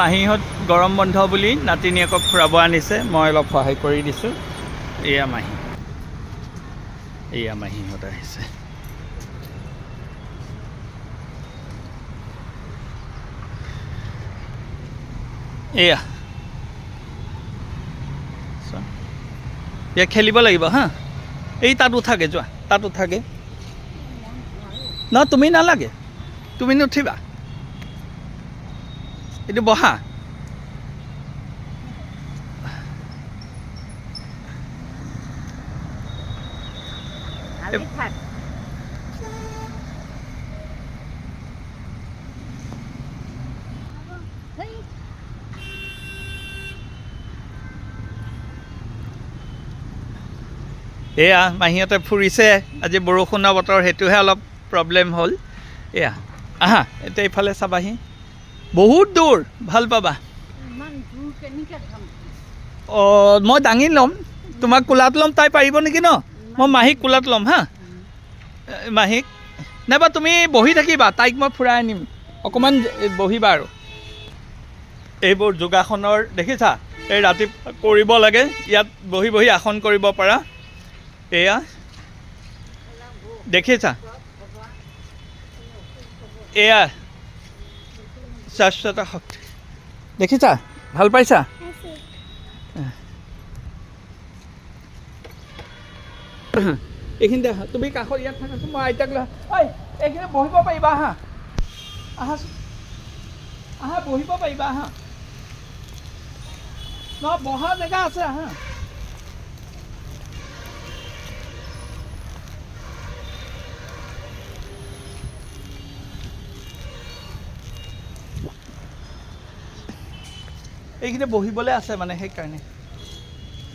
মাহীহঁত গৰম বন্ধ বুলি নাতিনীয়েকক ফুৰাব আনিছে, মই অলপ সহায় কৰি দিছোঁ। এয়া মাহী, এয়া মাহীহঁত আহিছে। এয়া এয়া খেলিব লাগিব। হা, এই তাত উঠাগে, যোৱা তাত উঠাগে। ন তুমি নালাগে, তুমি নুঠিবা, এইটো বহা। এয়া মাহীহঁতে ফুৰিছে। আজি বৰষুণৰ বতৰ, সেইটোহে অলপ প্ৰব্লেম হ'ল। এয়া আহা, এতিয়া এইফালে চাবাহি, বহুত দূৰ, ভাল পাবা। অঁ, মই দাঙি ল'ম, তোমাক কোলাত ল'ম। তাই পাৰিব নেকি ন? মই মাহীক কোলাত ল'ম। হা, মাহীক নাইবা তুমি বহি থাকিবা, তাইক মই ফুৰাই আনিম। অকণমান বহিবা। আৰু এইবোৰ যোগাসনৰ দেখিছা, এই ৰাতি কৰিব লাগে, ইয়াত বহি বহি আসন কৰিব পাৰা। এয়া দেখিছা, এয়া শাশ্বত শক্তি দেখিছা, ভাল পাইছা? এইখিনিতে আহা, তুমি কাষত ইয়াত থাকাচোন, মই আইতাক লৈ। ঐ, এইখিনি বহিব পাৰিবা, আহা আহাচোন, আহা বহিব পাৰিবা, আহা। নহয়, বহা জেগা আছে, আহা। এইখিনি বহিবলৈ আছে মানে, সেইকাৰণে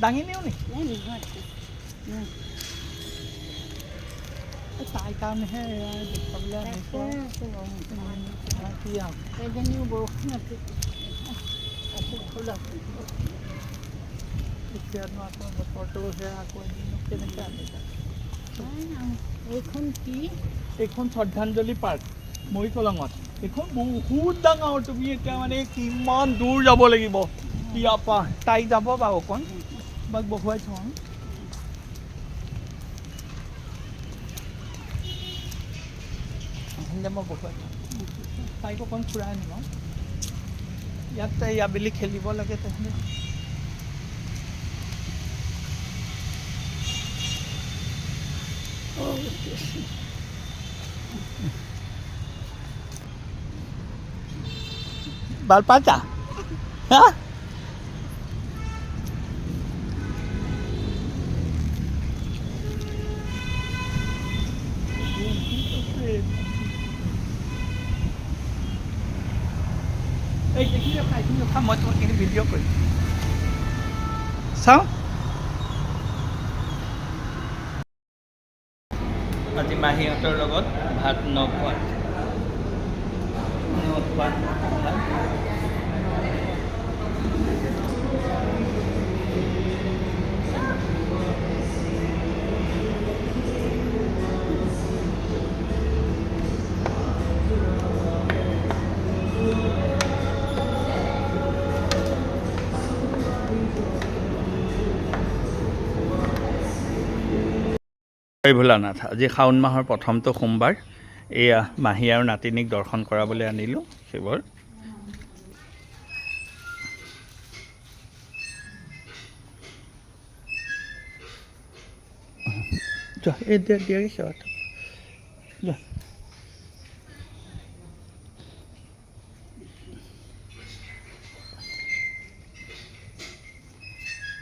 দাঙি নিওঁ নেকি? তাই কাৰণেহে দেখুৱাবলৈ আনিছোঁ। কি এতিয়ানো আকৌ বতৰটো সেয়া, আকৌ এদিন কেনেকৈ আনিছা? এইখন কি? এইখন শ্ৰদ্ধাঞ্জলি পাৰ্ক, মৰিকলঙত। এইখন বহুত ডাঙৰ, তুমি এতিয়া মানে কিমান দূৰ যাব লাগিব ইয়াৰ পৰা। তাই যাব বাৰু, অকণ তোমাক বহুৱাই থওঁ। এইখিনিতে মই বহুৱাই থওঁ, তাইক অকণ ফুৰাই আনিম। আৰু ইয়াত তাই আবেলি খেলিব লাগে তেহেঁতি। ভাল পাইছা? হা, এই এইখিনি ৰখা, এইখিনি ৰখা, মই তোমাক এইখিনি ভিডিঅ' কৰিম। চাওঁ, আজি মাহীহঁতৰ লগত ভাত নখোৱা নখোৱা ভাত। জয় ভোলানাথ। আজি শাওণ মাহৰ প্ৰথমটো সোমবাৰ। এয়া মাহী আৰু নাতিনীক দৰ্শন কৰাবলৈ আনিলোঁ শিৱৰ। যোৱা, এই দিয়া দিয়া সেৱাটো যোৱা।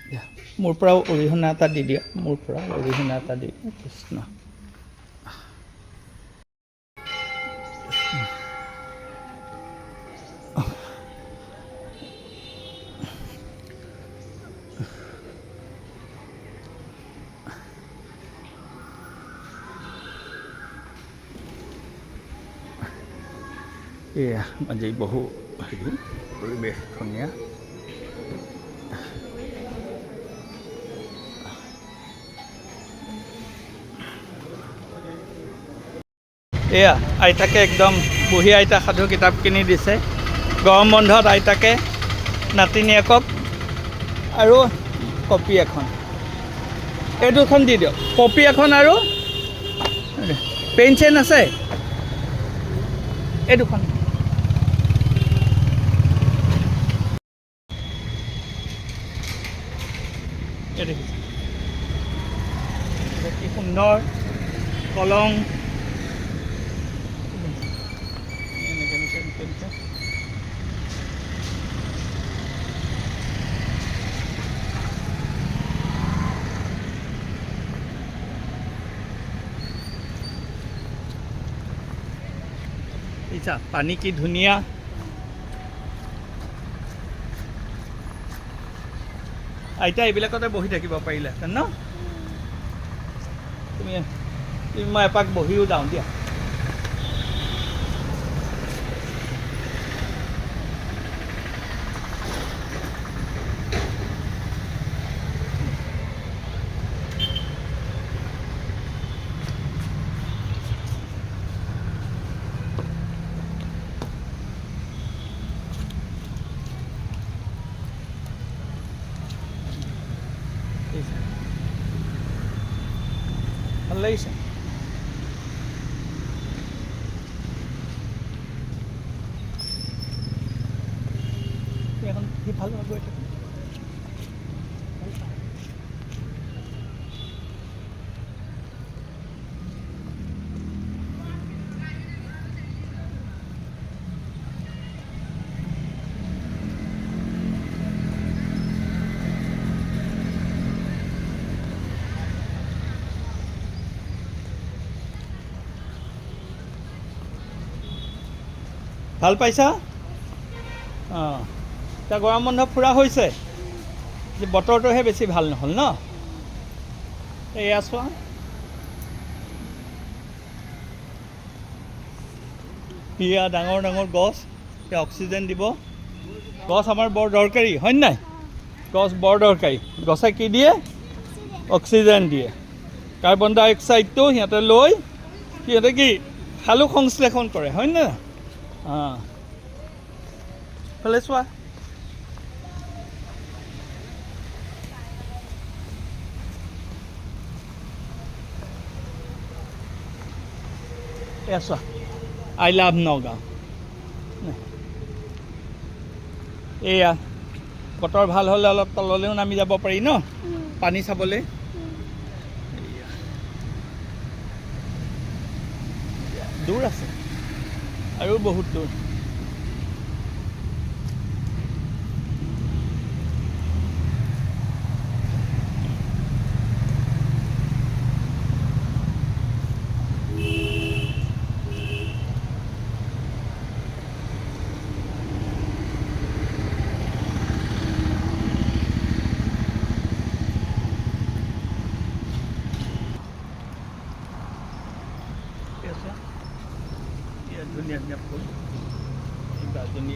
দিয়া, মোৰ পৰাও অৰিহণা এটা দি দিয়া, মোৰ পৰা অৰিহণা এটা দি দিয়া। কৃষ্ণ। এয়া আজি বহু হেৰি পৰিৱেশ ধুনীয়া। এয়া আইতাকে একদম বুঢ়ী আইতা সাধু কিতাপ কিনি দিছে। গৰম বন্ধত আইতাকে নাতিনীয়েকক আৰু কপি এখন, এই দুখন দি দিয়ক, কপি এখন আৰু পেন চেন আছে, এই দুখন। এই দেখিছে কি সুন্দৰ কলং। এনেকে এনেকে এনেকে এনেকে। দেখিছা পানী কি ধুনীয়া। আইতা এইবিলাকতে বহি থাকিব পাৰিলেহেঁতেন ন? তুমি তুমি মই এপাক বহিও যাওঁ দিয়া। ভাল লাগিছে। এখন সিফালে গৈ থাকোঁ। ভাল পাইছা? অঁ, এতিয়া গৰম বন্ধ ফুৰা হৈছে, যে বতৰটোহে বেছি ভাল নহ'ল ন? এয়া চোৱা, এয়া ডাঙৰ ডাঙৰ গছ, এই অক্সিজেন দিব। গছ আমাৰ বৰ দৰকাৰী, হয় নাই? গছ বৰ দৰকাৰী। গছে কি দিয়ে? অক্সিজেন দিয়ে। কাৰ্বন ডাই অক্সাইডটো সিহঁতে লৈ সিহঁতে কি সালোক সংশ্লেষণ কৰে, হয় নাই? অঁ, ফালে চোৱা। এয়া চোৱা, I love Nagaon. এয়া বতৰ ভাল হ'লে অলপ তললৈও নামি যাব পাৰি ন, পানী চাবলৈ। দূৰ আছে আৰু বহুত দূৰ। ধুনীয়া ধুনীয়া ফুল। বাজনী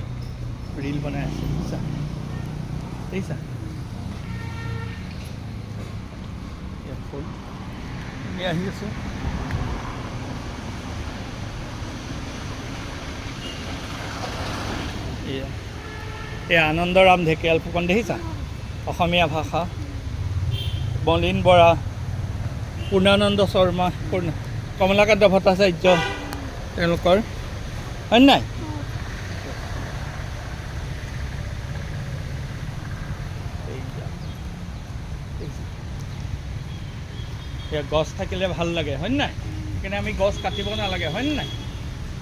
ৰিল বনাই আছে, দেখিছা? দেখিছা ফুল। আমি আহি আছোঁ। এয়া এয়া আনন্দৰাম ঢেকিয়াল ফুকন, দেখিছা? অসমীয়া ভাষা, বলিন বৰা, পূৰ্ণানন্দ শৰ্মা, কমলাকান্ত ভট্টাচাৰ্য, তেওঁলোকৰ, হয় নাই? গছ থাকিলে ভাল লাগে, হয় নাই? সেইকাৰণে আমি গছ কাটিব নালাগে, হয় নাই?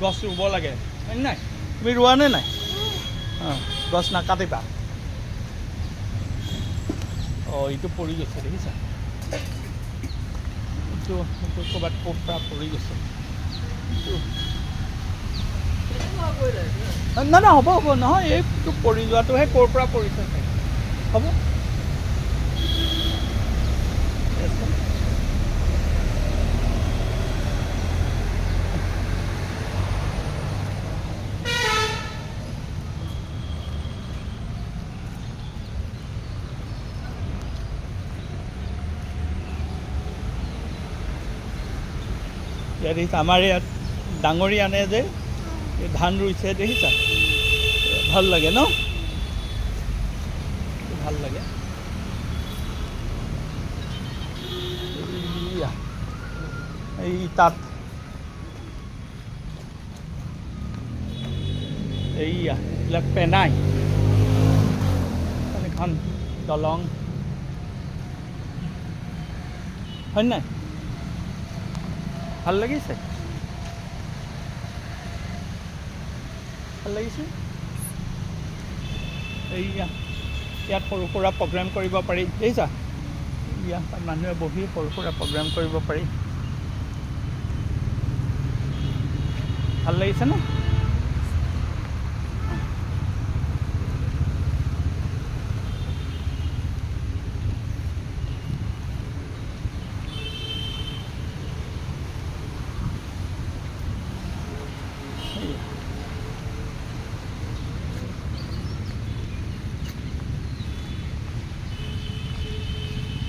গছ ৰুব লাগে, হয় নাই? তুমি ৰোৱা নে নাই? অঁ, গছ নাকাটিবা। অঁ, এইটো পৰি গৈছে, দেখিছা? এইটো এইটো ক'ৰবাত ক'ৰ পৰা পৰি গৈছে। না না, হ'ব হ'ব, নহয়, এইটো পৰি যোৱাটোহে ক'ৰ পৰা পৰিছে হ'ব। ইয়াত আমাৰ ইয়াত ডাঙৰি আনে যে, ধান ৰুইছে, দেখিছা? ভাল লাগে ন? ভাল লাগে। এইয়া, এই তাত এইয়া এইবিলাক পেনাই এখন দলং হয় নাই? ভাল লাগিছে, ভাল লাগিছে। এইয়া ইয়াত সৰু সুৰা প্ৰগ্ৰেম কৰিব পাৰি, দেখিছা? ইয়াত মানুহে বহি সৰু সুৰা প্ৰগ্ৰেম কৰিব পাৰি। ভাল লাগিছেনে?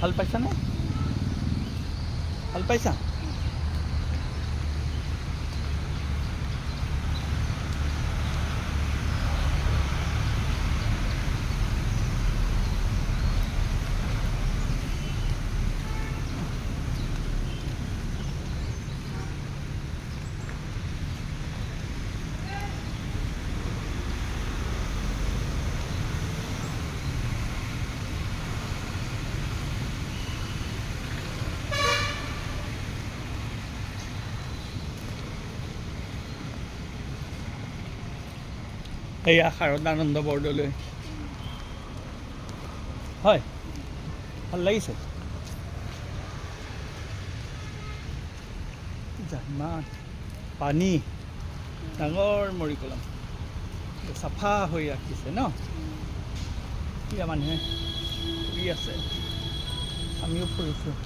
ভাল পাইছানে? ভাল পাইছা? এয়া শাৰদানন্দ বৰদলৈ হয়। ভাল লাগিছে। ইমান পানী, ডাঙৰ মৰিকলম চাফা হৈ ৰাখিছে ন? এতিয়া মানুহে ফুৰি আছে, আমিও ফুৰিছোঁ।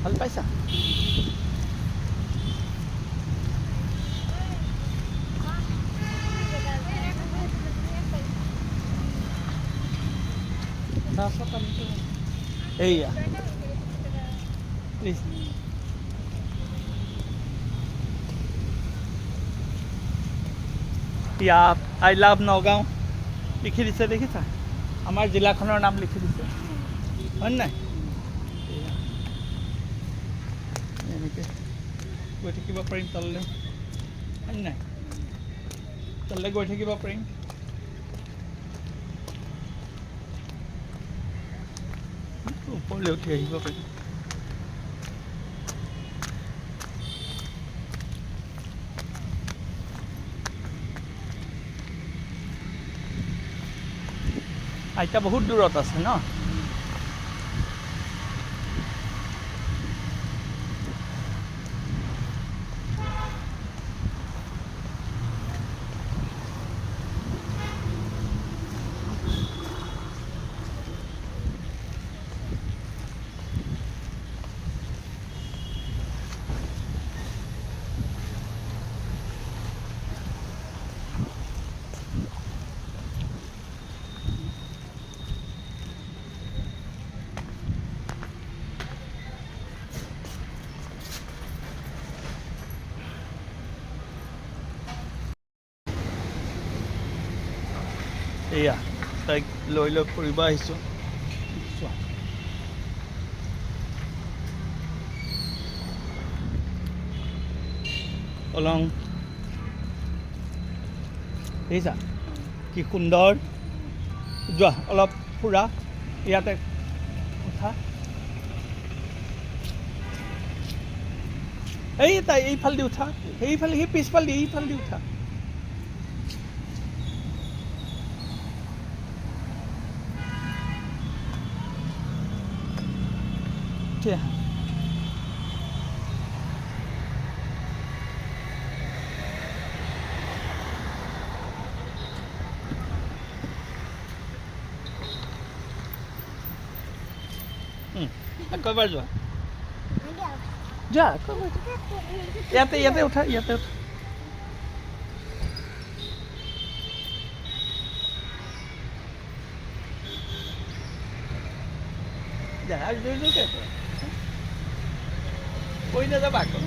ভাল পাইছা? এইয়া ইয়াত I love Nagaon লিখি দিছে, দেখিছা? আমাৰ জিলাখনৰ নাম লিখি দিছে, হয় নাই? এনেকৈ গৈ থাকিব পাৰিম তললৈ, হয় নাই? তললৈ গৈ থাকিব পাৰিম। ওপৰলৈ উঠি আহিব পাৰিম। আইতা বহুত দূৰত আছে ন? এয়া তাইক লৈ লৈ ফুৰিব আহিছোঁ। চোৱা, দলং দেখিছা কি সুন্দৰ। যোৱা অলপ ফুৰা, ইয়াতে উঠা। এই তাই এইফালে দি উঠা, সেইফালে, সেই পিছফালে দি, এইফালে দি উঠা। আকৌ এবাৰ যোৱা। যোৱা আকৌ। ইয়াতে ইয়াতে উঠা, ইয়াতে উঠা। যা, আৰু জোৰ জোৰকে উঠা। পৰি নাযাবা আকৌ।